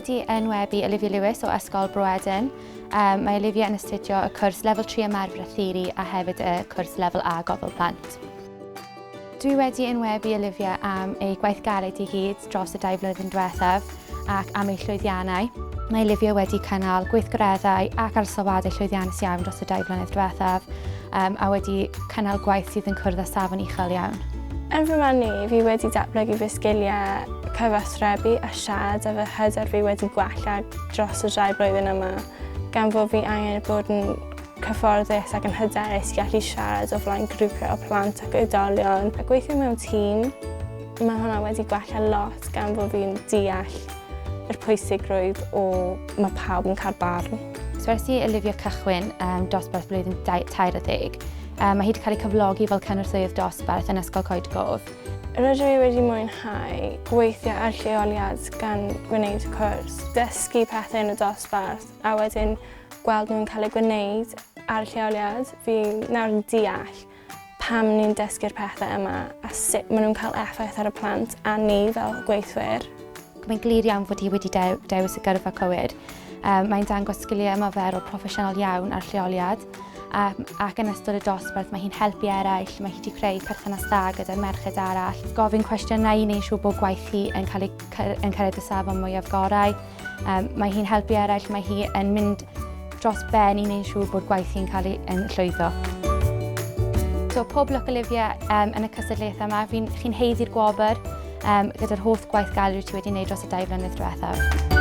wedi enwebu Olivia Lewis o Ysgol Bro Edern. Um, mae Olivia yn astudio y cwrs Lefel 3 Ymarfer a Theori a hefyd y cwrs Lefel A Gofal Plant. Dwi wedi enwebu Olivia am ei gwaith galed i gyd dros y dau flwyddyn diwethaf ac am ei llwyddiannau. Mae Olivia wedi cynnal gweithgareddau ac arsylwadau llwyddiannus iawn dros y dau flynedd diwethaf um, a wedi cynnal gwaith sydd yn cwrdd â safon uchel iawn. Yn fy marn i, fi wedi datblygu fy sgiliau cyfathrebu a siarad a fy hyder fi wedi gwella dros y dau blwyddyn yma, gan fod fi angen bod yn cyfforddus ac yn hyderus i gallu siarad o flaen grwpiau o plant ac oedolion. A gweithio mewn tîm, mae hwnna wedi gwella lot gan fod fi'n deall yr pwysigrwydd o mae pawb yn cael barn. So ers i Olivia cychwyn um, dosbarth blwyddyn 13, um, mae hi wedi cael ei cyflogi fel cynorthwyydd dosbarth yn Ysgol Coed Gof. Rydw i wedi mwynhau gweithio ar lleoliad gan gwneud y cwrs, dysgu pethau yn y dosbarth a wedyn gweld nhw'n cael eu gwneud ar y lleoliad. Fi nawr yn deall pam ni'n dysgu'r pethau yma a sut maen nhw'n cael effaith ar y plant a ni fel gweithwyr. Mae'n glir iawn fod hi wedi dewis y gyrfa cywir. Um, mae'n dangos sgiliau ymarferol proffesiynol iawn ar lleoliad um, ac yn ystod y dosbarth mae hi'n helpu eraill, mae hi wedi creu perthynas dda gyda'r merched arall, gofyn cwestiynau i wneud siŵr bod gwaith hi yn cael ei yn cyrraedd y safon mwyaf gorau. Um, mae hi'n helpu eraill, mae hi yn mynd dros ben i wneud siŵr bod gwaith hi'n cael ei yn llwyddo. So pob lwc Olivia um, yn y cystadlaethau yma. Fi'n, chi'n heiddi'r gwobr um, gyda'r holl gwaith galw ti wedi wneud dros y dau flynedd diwethaf.